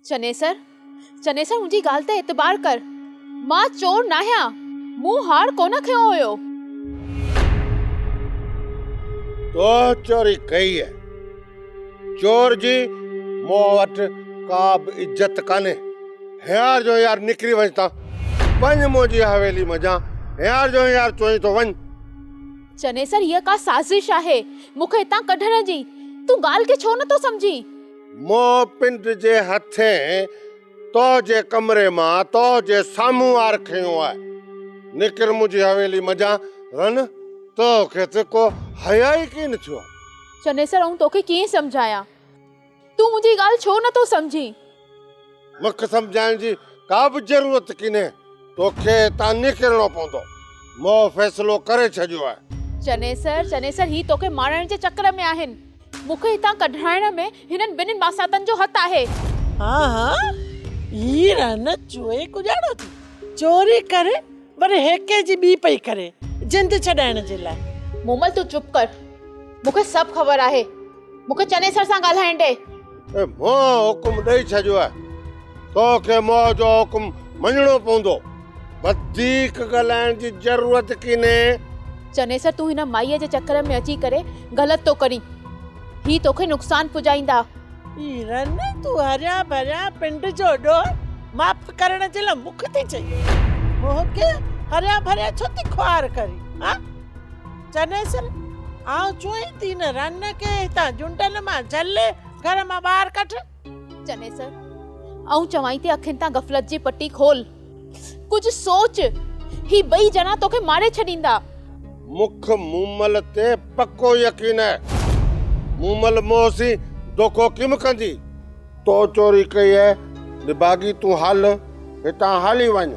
چنيسر، چنيسر منهنجي ڳالهه تي اعتبار ڪر. مان چور ناهيان. مون هار ڪونه کنيو هيو. تو چوري ڪئي آهي. چور جي مون وٽ ڪا به عزت ڪانهي. هينئر جو هينئر نڪري وڃ تان. وڃ منهنجي حويلي منجهان. هينئر جو هينئر چوين ٿو وڃ. چنيسر هيء ڪا سازش آهي مون کي هتان ڪڍڻ جي. تون ڳالهه کي ڇو نٿو سمجهين؟ مون پنڊ جي هٿين تو جي ڪمري مان تو جي سامهون آر کنيو آهي. نڪر منهنجي حويلي منجهان رن، تو کي ته ڪو حياء ئي ڪين ٿيو. چنيسر آئون توکي ڪيئن سمجهايان؟ تون منهنجي ڳالهه ڇو نٿو سمجهين؟ مون کي سمجهائڻ جي ڪا به ضرورت ڪينهي. توکي هتان نڪرڻو پوندو. مون فيصلو ڪري ڇڏيو آهي. چنيسر، چنيسر هي توکي مارڻ جي چڪر ۾ آهن. مون کي هتان ڪڍرائڻ ۾ هنن ٻنهين ماساتن جو هٿ آهي. ها ها هي رن چوئي ڪڄاڻو ٿي چوري ڪري وري هيڪي جي ٻي پئي ڪري جند ڇڏائڻ جي لاء. مومل تون چپ ڪر مون کي سڀ خبر آهي. مون کي چنيسر سان ڳالهائڻ ڏي. اي مون حڪم ڏئي ڇڏيو آهي. تو کي مون جو حڪم مڃڻو پوندو. وڌيڪ ڳالهائڻ جي ضرورت ڪينهي. چنيسر تون هن مائيء جي چڪر ۾ اچي ڪري غلط ٿو ڪرين. هي توکي نقصان پڄائيندا. اي رن تون هريان ڀريان پنڊ جو ڏوهه معاف ڪرڻ جي لاء مون کي ٿي چئين. مون کي هريان ڀريان ڇو ٿي خوار ڪرين ها؟ چنيسر، آئون چوئين ٿي نه رن کي هتان جهنڊن مان جهلي گهر مان ٻاهر ڪڍ. چنيسر، آئون چوائين ٿي اکين تان غفلت جي پٽي کول. ڪجهه سوچ، هي ٻئي ڄڻا توکي ماري ڇڏيندا. مون کي مومل تي پڪو يقين آهي. مومل مون سين دوکو ڪيم ڪندي. تو چوري ڪئي آهي، نڀاڳي تون هل، هتان هلي وڃ.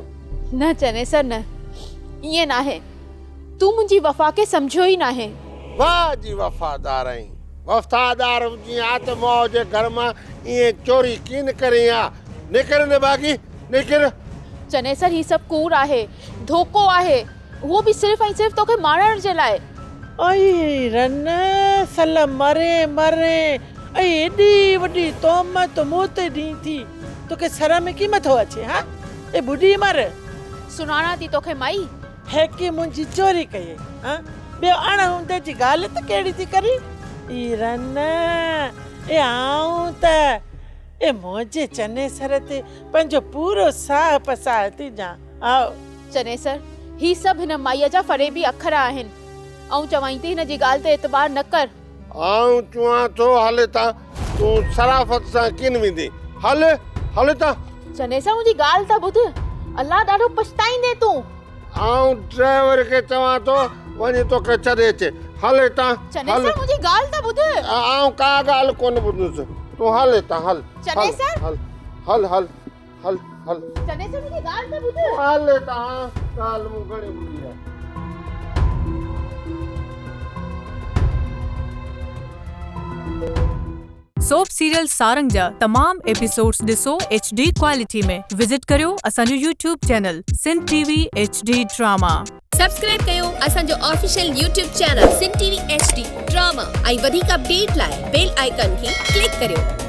نه چنيسر نه، ائين ناهي. تون منهنجي وفا کي سمجهيو ئي ناهي. واهه جي وفادار آهين. وفادار هجين ها ته ماء جي گهر مان ائين چوري ڪين ڪرين ها. نڪر نڀاڳي، نڪر. چنيسر هي سڀ ڪوڙ آهي، ڌوڪو آهي، اهو به صرف ۽ صرف توکي مارڻ جي لاء. اي رن، سل مرين مرين، اي ايڏي وڏي تهمت مون تي ڏين ٿي، توکي شرم ڪيم ٿو اچي ها؟ اي ٻڏي مر. سڃاڻان ٿي توکي مائي. هيڪي منهنجي چوري ڪيئي ها؟ ٻيو اڻ هوندي جي ڳالهه ته ڪهڙي ٿي ڪرين؟ اي رن، اي آئون ته اي منهنجي چنيسر تي پنهنجو پورو ساهه پساهه ٿي ڏيان. هائو. چنيسر، هي سڀ هن مائيء جا فريبي اکر آهن. آئون چوائين ٿي هن جي ڳالهه تي اعتبار نه ڪر. آئون چوان ٿو هل هتان، تون صرافت سان ڪين ويندين. هل، هل هتان. چنيسر منهنجي ڳالهه ته ٻڌ. الله ڏاڍو پڇتائيندين تون. آئون ڊرائيور کي چوان ٿو وڃي توکي ڇڏي اچي. هل هتان، هل. چنيسر منهنجي ڳالهه ته ٻڌ. آئون ڪا ڳالهه ڪونه ٻڌندس. تون هل هتان، هل. چنيسر. هل، هل، هل، هل، هل. چنيسر منهنجي ڳالهه ته ٻڌ. هل هتان، ڳالهه مون گهڻي ٻڌي آهي. سوپ سيريل سارنگ جا تمام ايپيسوڊز ڏسو ايڇ ڊي ڪوالٽي ۾ وزٽ ڪريو اسان جو YouTube channel Sindh T V H D drama. Subscribe ڪيو اسان جو official YouTube channel Sindh T V H D drama ۽ وڌيڪ اپڊيٽ لاء بيل آئيڪان کي ڪلڪ ڪريو.